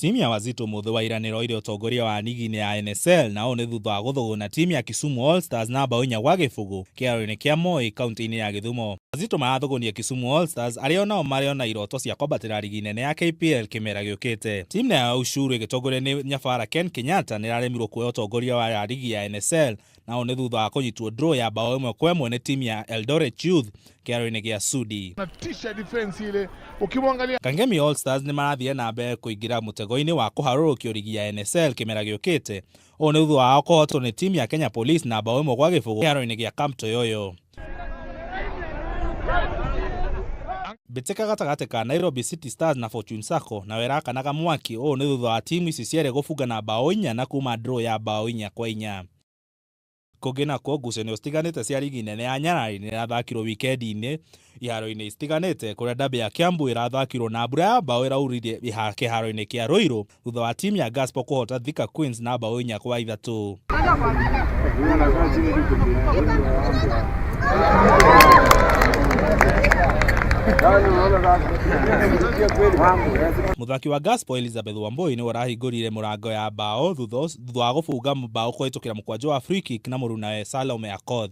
Timu ya Wazito mũthĩ wa ira nĩroire ũtongoria wa ligi ya NSL na ũũ nĩ thutha wa gũthũgũna timu ya Kisumu All Stars na bao 4-0 kĩharo-inĩ kĩa Moi kaunti-inĩ ya Gĩthumo. Wazito marathũgũnia Kisumu All Stars arĩa onao marĩ na iroto cia kwambatĩra ligi nene ya KPL kĩmera gĩũkĩte. Timu nayo ya Ushuru ĩgĩtongorio nĩ nyabara Ken Kenyatta nĩraremirwo kuoya ũtongoria wa ligi ya NSL na ũũ nĩ thutha wa kũnyitwo draw ya bao 1-1 nĩ timu ya Eldoret Youth kĩharo-inĩ gĩa Sudi. Natisha defense ile ukimwangalia. Kangemi All Stars nĩ marathire na mbere kũingĩra mũtego-inĩ wa kũharũrũkio ligi ya NSL kĩmera gĩũkĩte. Ũũ nĩ thutha wao kũhotwo nĩ timu ya Kenya Police na bao 1-0 kĩharo-inĩ gĩa Camp Toyoyo. Mbĩtĩka gatagatĩ ka Nairobi City Stars na Fortune Sacco nayo ĩrakanaga mwaki. Ũũ nĩ thutha wa timu ici cierĩ gũbunga na bao 4 na kuma draw ya bao 4-4. Kũngĩ nakuo ngucanio citiganĩte cia ligi nene ya Nyarari nĩ irathakirwo wikendi-inĩ iharo-inĩ citiganĩte kũrĩa derby ya Kiambu ĩrathakirwo na mbura ya bao ĩraurire kĩharo-inĩ kĩa Ruiru thutha wa timu ya Gaspo kũhota Thika Queens na bao 4-3. Mũthaki wa Gaspo Elizabeth Wambui nĩwe ũrahingũrire mũrango ya bao thutha wa gũbunga bao kũhĩtũkĩra mũkwanjũ wa free kick na mũrunawe Salome Akoth.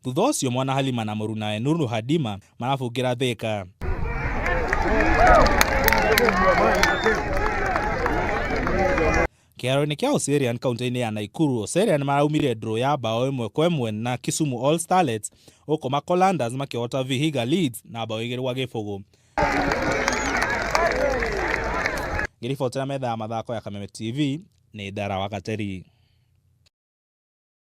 Thutha ũcio mwana Halima na mũrunawe Nuru Hadima marabungĩra Thika. Kĩharo-inĩ kĩa Oserian kaunti-inĩ ya Nakuru, Oserian maraumire draw ya bao 1-1 na Kisumu All Starlets gũkũ Macolanders makĩhota Vihiga Leeds na bao 2-0. Ngĩribotera metha ya mathako ya Kameme TV nĩ Ndara wa Gateri.